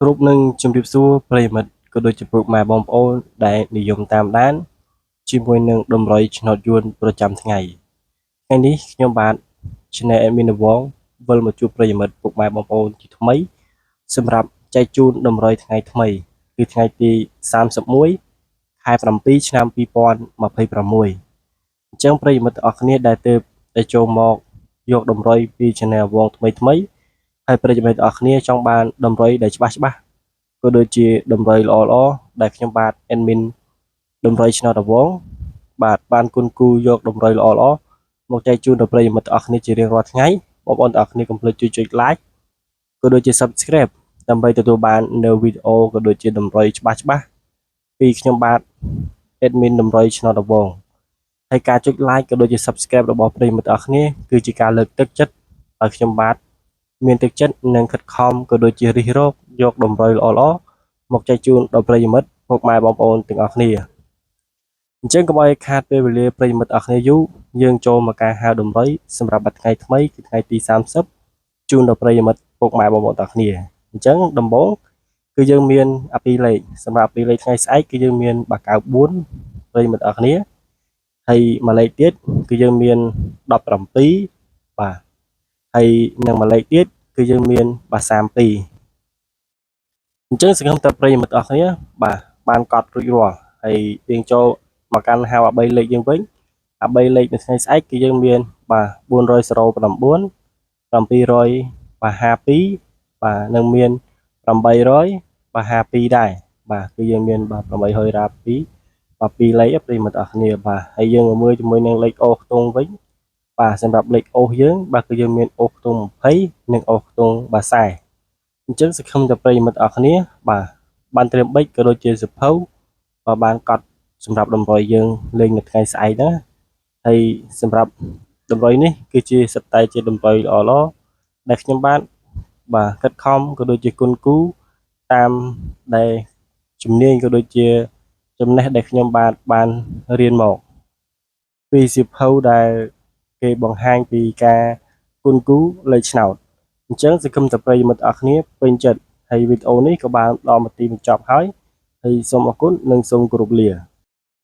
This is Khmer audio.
គ្រប់នឹងជម្រាបសួរប្រិយមិត្តក៏ដូចជាពុកម៉ែបងប្អូនដែលនិយមតាមដានជាមួយនឹងតម្រុយឆ្នោតយួនប្រចាំថ្ងៃថ្ងៃនេះខ្ញុំបាទ Channel Admin វងវិលមកជួបប្រិយមិត្តពុកម៉ែបងប្អូនជាថ្មីសម្រាប់ចែកជូនតម្រុយថ្ងៃថ្មីគឺថ្ងៃទី31ខែ7ឆ្នាំ2026អញ្ចឹងប្រិយមិត្តទាំងអស់គ្នាដែលទើបតែចូលមកយកតម្រុយពី Channel វងថ្មីថ្មីហើយប្រិយមិត្តទាំងអស់គ្នាចង់បានតម្រុយដែលច្បាស់ច្បាស់ ក៏ដូចជាតម្រុយល្អៗដែលខ្ញុំបាទ admin តម្រុយឆ្នោតរវងបាទបានគុណគូយកតម្រុយល្អៗមកចែកជូនដល់ប្រិយមិត្តទាំងអស់គ្នាជារៀងរាល់ថ្ងៃបងប្អូនទាំងអស់គ្នាកុំភ្លេចជួយចុច like ក៏ដូចជា Subscribe ដើម្បីទទួលបាននៅវីដេអូក៏ដូចជាតម្រុយច្បាស់ៗពីខ្ញុំបាទ admin តម្រុយឆ្នោតរវងហើយការចុច like ក៏ដូចជា Subscribe របស់ប្រិយមិត្តទាំងអស់គ្នាគឺជាការលើកទឹកចិត្តឲ្យខ្ញុំបាទមានទឹកចិត្តនិងខិតខំក៏ដូចជារិះរកយកតម្រុយល្អៗមកចែកជូនដល់ប្រិយមិត្តពុកម៉ែបងប្អូនទាំងអស់គ្នាអញ្ចឹងកុំឲ្យខាតពេលវេលាប្រិយមិត្តអស់គ្នាយូរយើងចូលមកការហៅតម្រុយសម្រាប់បាត់ថ្ងៃថ្មីគឺថ្ងៃទី30ជូនដល់ប្រិយមិត្តពុកម៉ែបងប្អូនទាំងអស់គ្នាអញ្ចឹងដំបូងគឺយើងមានអាពីរលេខសម្រាប់អាពីរលេខថ្ងៃស្អែកគឺយើងមានបា94ប្រិយមិត្តអស់គ្នាហើយមួយលេខទៀតគឺយើងមាន17បាទហើយនឹងមួយលេខទៀតគឺយើងមានបាទ32អញ្ចឹងសង្ឃឹមថាប្រិយមិត្តអស់គ្នាបាទបានកត់រួចរាល់ហើយយើងចូលមកកាន់ហៅអា3លេខយើងវិញអា3លេខនៅថ្ងៃស្អែកគឺយើងមានបាទ409 700បាទ52បាទនឹងមាន800បាទ52ដែរបាទគឺយើងមានបាទ852បាទ2លេខប្រិយមិត្តអស់គ្នាបាទហើយយើងមកមើលជាមួយនឹងលេខអូខ្ទង់វិញបាទសម្រាប់លេខអូសយើងបាទគឺយើងមានអូសខ្ទង់20និងអូសខ្ទង់បាទ40អញ្ចឹងសង្ឃឹមថាប្រិយមិត្តអស់គ្នាបាទបានត្រៀមប៊ិចក៏ដូចជាសភៅបាទបានកត់សម្រាប់តម្រុយយើងលេងនៅថ្ងៃស្អែកហ្នឹងហើយសម្រាប់តម្រុយនេះគឺជាសិតតែជាតម្រុយល្អៗដែលខ្ញុំបាទបាទខិតខំក៏ដូចជាគុណគូតាមដែលជំនាញក៏ដូចជាចំណេះដែលខ្ញុំបាទបានរៀនមកពីសៀវភៅដែលគេបង្ហាញពីការគុណគូលេខឆ្នោតអញ្ចឹងសង្ឃឹមថាប្រិយមិត្តអស់គ្នាពេញចិត្តហើយវីដេអូនេះក៏បានដល់មកទីបញ្ចប់ហើយហើយសូមអរគុណនិងសូមគោរពលា។